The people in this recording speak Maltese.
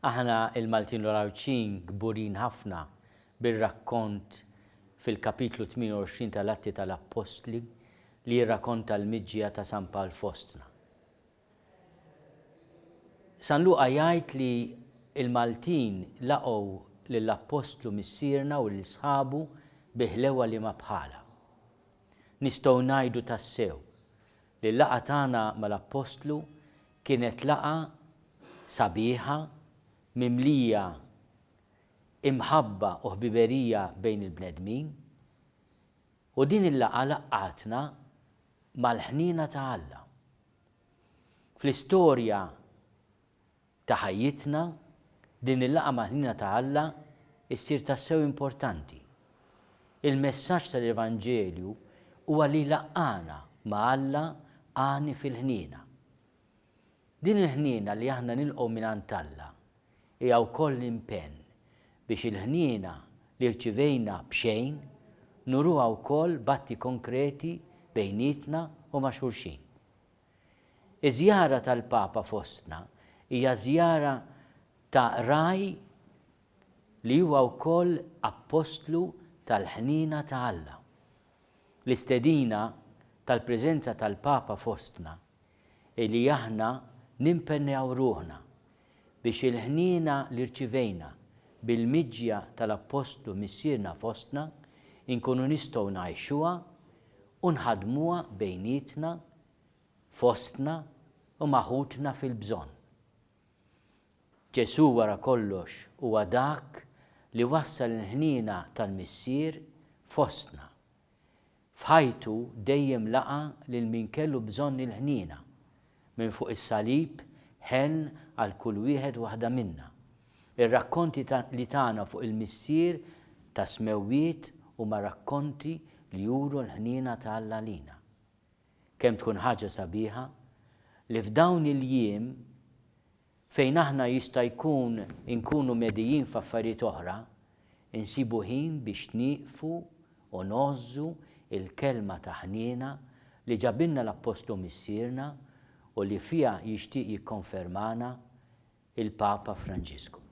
Aħna l-Maltin u l-Għawdxin kburin ħafna bir-rakkont fil-kapitlu 28 tal-Atti tal-Appostli li jirrakonta l-miġja ta' San Pawl fostna. San Luqa jgħid li l-Maltin laqgħu lill-Appostlu Missierna u lil sħabu bi ħlewwa liema bħalha. Nistgħu ngħidu tassew li l-laqgħa tagħna mal-Appostlu kienet laqgħa sabiħa, mimlija imħabba u ħbiberija bejn il-bnedmin, u din il-laqgħa laqqgħatna mal-ħniena ta' Alla. Fl-istorja ta' ħajjitna, din il-laqgħa mal-ħniena ta' Alla ssir tassew importanti. Il-messaġġ tal-Evanġelju huwa li jlaqqagħna ma' Alla għani fil-ħniena. Din il-ħniena li aħna nilqgħu mingħand Alla hija wkoll impenn biex il-ħniena li rċivejna b'xejn nuruha wkoll b'atti konkreti bejnietna u ma' xulxin. Iż-żjara tal-Papa fostna hija żjara ta' ragħaj li huwa wkoll appostlu tal-ħniena ta' Alla. L-istedina tal-preżenza tal-Papa fostna hi li aħna nimpenjaw ruħna biex il-ħniena li rċivejna bil-miġja tal-Appostlu Missierna fostna nkunu nistgħu ngħixuha u nħaddmuha bejnietna, fostna u ma' ħutna fil-bżonn. Ġesù wara kollox huwa dak li wassal il-ħniena tal-Missier fostna. F'ħajtu dejjem laqa' lil min kellu bżonn il-ħniena. Minn fuq is-salib ħenn għal kull wieħed u waħda minna. Ir-rakkonti li tana fuq il-Missier tas-smewwiet huma rakkonti li juru l-ħniena ta' Alla għalina. Kemm tkun ħaġa sabiħa li f'dawn il-jiem fejn aħna jista' jkun inkunu medijin f'affarijiet oħra, insibu ħin biex nieqfu u ngħożżu l-kelma ta' ħniena li ġabilna l-Appostlu Missierna u li fiha jixtieq jikkonfermana il-Papa Franġisku.